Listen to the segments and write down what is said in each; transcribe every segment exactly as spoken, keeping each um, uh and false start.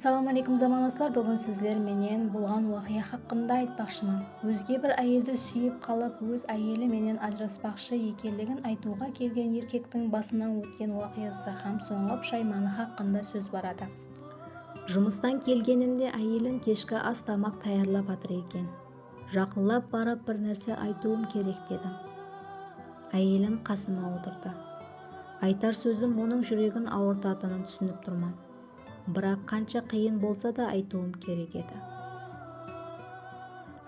Assalawma áleykum, zamanlaslar. Búgin sizler menen bolǵan waqıya haqqında aytpaqshıman. Ózge bir áyeldi súyip qalıp, óz áyeli menen ajıraspaqshı ekenligin aytıwǵa kelgen erkektiń basınan ótken waqıyası hám sońǵı pushaymanı haqqında sóz baradı. Jumıstan kelgenimde áyelim keshki as tamaq tayarlap atır eken. Jaqınlap barıp, bir nárse aytıwım kerek, dedim. Áyelim qasıma otırdı. Aytar sózim onıń júregin awırtatının túsinip turman. Biraq qansha qıyın bolsa da, aytıwım kerek edi.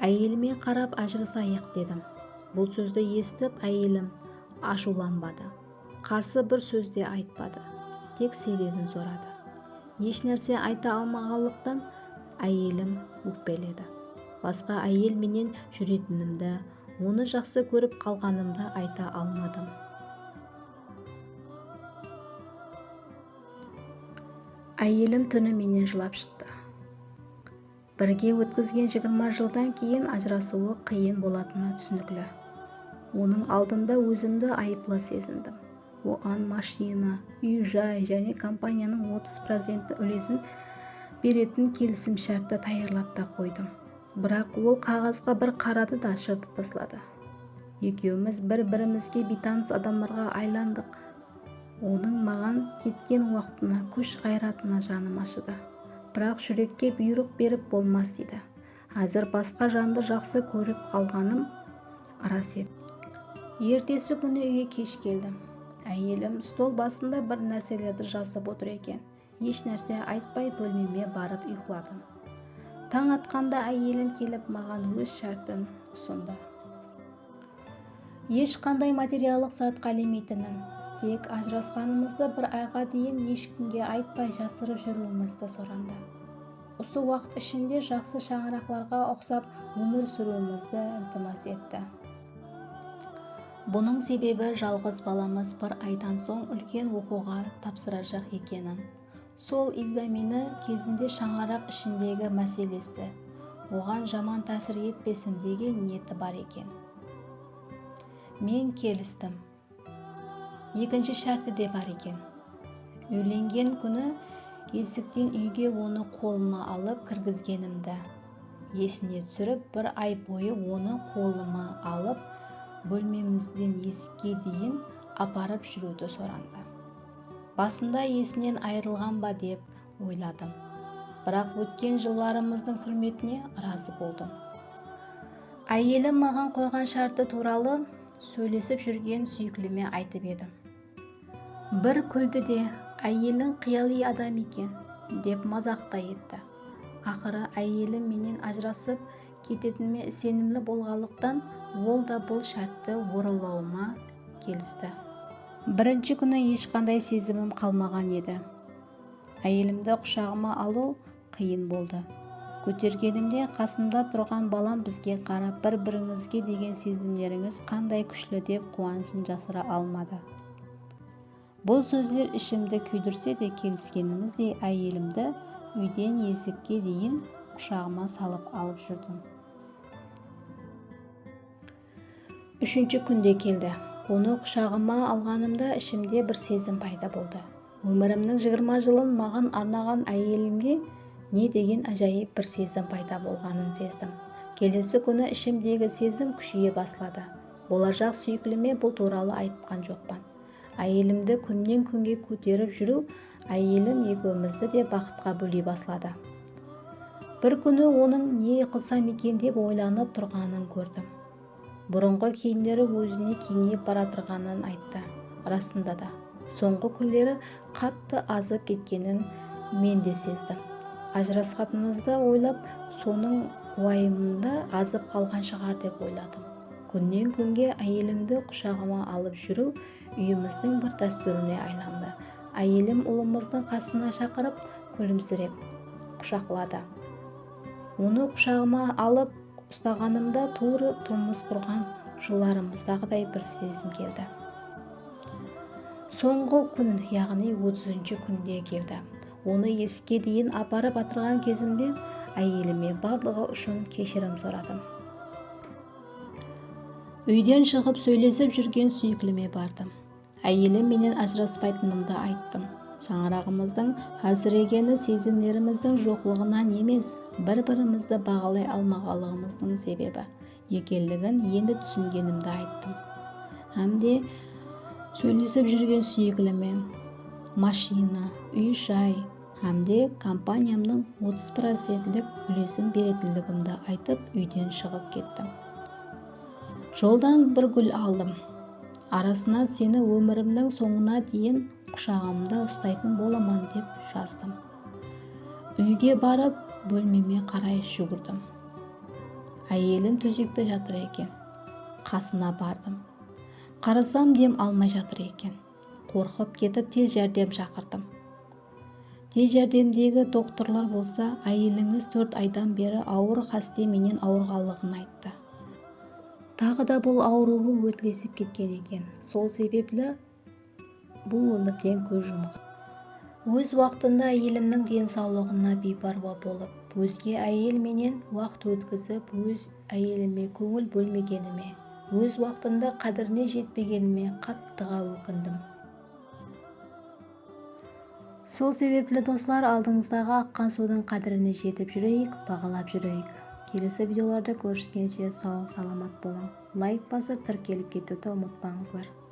Áyelime qarap, ajırasayıq, dedim. Bul sózdi esitip, áyelim ashıwlanbadı. Qarsı bir sóz de aytpadı. Tek sebebin soradı. Hesh nárse ayta almaǵanlıqtan, áyelim ókpeledi. Basqa áyel menen júretinimdi, onı jaqsı kórip qalǵanımdı ayta almadım. Áyelim túni menen jılap shıqtı. Birge ótkizgen jigirma jıldan keyin ajırasıwı qıyın bolatını túsinikli. Onıń aldında ózimdi ayıplı sezindim. Oǵan mashina, úy-jay jáne kompaniyanıń otız procent úlesin beretin kelisim shártti tayarlap ta qoydım. Biraq ol qaǵazǵa bir qaradı da, jırtıp tasladı. Ekewimiz bir-birimizge biytanıs adamlarǵa aylandıq. Onıń maǵan ketken waqtına, kúsh-ǵayratına janım ashıdı. Biraq júrekke buyrıq berip bolmas, deydi. Házir basqa jandı jaqsı kórip qalǵanım ras edi. Ertesi kúni úyge kesh keldim. Áyelim stol basında bir nárselerdi jazıp otır eken. Hesh nárse aytpay, bólmeme barıp uyıqladım. Tań atqanda áyelim kelip, maǵan óz shártin usındı. Hesh qanday materiallıq zat qálemeytinin, tek ajırasqanımızdı bir ayǵa deyin hesh kimge aytpay jasırıp júriwimizdi sorandı. Usı waqıt ishinde jaqsı shańaraqlarǵa uqsap ómir súriwimizdi iltimas etti. Bunıń sebebi, jalǵız balamız bir aydan soń úlken oqıwǵa tapsırajaq ekenin, sol ekzameni kezinde shańaraq ishindegi máselesi oǵan jaman tásir etpesin degen niyeti bar eken. Men kelistim. Ekinshi shárti de bar eken. Úylengen kúni esikten úyge onı qolıma alıp kirgizgenimdi esine túsirip, bir ay boyı onı qolıma alıp, bólmemizden esikke deyin aparıp júriwdi sorandı. Basında esinen ayırılǵan ba dep oyladım. Biraq ótken jıllarımızdıń húrmetine ırazı boldım. Áyelim maǵan qoyǵan shárti tuwralı sóylesip júrgen súyiklime aytıp edim. Bir kúldi de, "Áyeliń qıyalıy adam eken", dep mazaq ta etti. Aqırı áyelim menen ajırasıp ketetinime isenimli bolǵanlıqtan, ol da bul shártti orınlawıma kelisti. Birinshi kúni hesh qanday sezimim qalmaǵan edi. Áyelimdi qushaǵıma alıw qıyın boldı. Kótergenimde qasımda turǵan balam bizge qarap, "Bir-birińizge degen sezimlerińiz qanday kúshli", dep quwanıshın jasıra almadı. Bul sózler ishimdi kúydirse de, keliskenimizdey áyelimdi úyden esikke deyin qushaǵıma salıp alıp júrdim. Úshinshi kún de keldi. Onı qushaǵıma alǵanımda ishimde bir sezim payda boldı. Ómirimniń jigirma jılın maǵan arnaǵan áyelimge ne degen ájayıp bir sezim payda bolǵanın sezdim. Kelesi kúni ishimdegi sezim kúsheye basladı. Bolajaq súyiklime bul tuwralı aytqan joqpan. Áyelimdi kúnnen-kúnge kóterip júriw áyelim ekewimizdi de baxıtqa bóley basladı. Bir kúni onıń ne qılsam eken dep oylanıp turǵanın kórdim. Burınǵı kiyimleri ózine keńeyip baratırǵanın ayttı. Rasında da, sońǵı kúnleri qattı azıp ketkenin men de sezdim. Ajırasqanımızdı oylap, sonıń uwayımında azıp qalǵan shıǵar dep oyladım. Kúnnen-kúnge áyelimdi qushaǵıma alıp júriw úyimizdiń bir dástúrine aylandı. Áyelim ulımızdıń qasına shaqırıp, kúlimsirep qushaqladı. Onı qushaǵıma alıp ustaǵanımda tuwrı turmıs qurǵan jıllarımızdaǵıday bir sezim keldi. Sońǵı kún, yaǵnıy otızınshı kúnde keldi. Onı esikke deyin aparıp atırǵan gezimde áyelime barlıǵı ushın keshirim soradım. Úyden shıǵıp sóylesip júrgen súyiklime bardım. Áyelim menen ajıraspaytınımdı ayttım. Shańaraǵımızdıń hálsiregeni sezimlerimizdiń joqlıǵınan emes, bir-birimizdi baǵalay almaǵanlıǵımızdıń sebebi ekenligin endi túsingenimdi ayttım. Hám de sóylesip júrgen súyeklime mashina, úy-jay hám de kompaniyamnıń otız procentlik úlesin beretinligimdi aytıp, úyden shıǵıp kettim. Joldan bir gúl aldım. Arasına seni ómirimniń sońına deyin qushagımda ustaytın bolaman dep jazdım. Úyge barıp, bólmeme qaray júgirdim. Áyelim tósekte jatır eken. Qasına bardım. Qarasam, dem almay jatır eken. Qorqıp ketip, tez járdem shaqırdım. Tez járdemdegi doktorlar bolsa, áyelińiz tórt aydan beri awır qáste menen awırǵanlıǵın ayttı. Taǵı da bul awırıwı ótlesip ketken eken. Sol sebepli bul ómirden kóz jumǵan. Óz waqtında áyelimniń densawlıǵına biypárwa bolıp, ózge áyel menen waqıt ótkizip, óz áyelime kóńil bólmegenime, óz waqtında qádirine jetpegenime qattıǵa ókindim. Sol sebepli, doslar, aldıńızdaǵı aqqan suwdıń qádirine jetip júreyik, baǵalap júreyik. Kelesi videolarda kóriskenshe, saw-salamat bolıń. Layk basıp, tirkelip ketiwdi umıtpańızlar.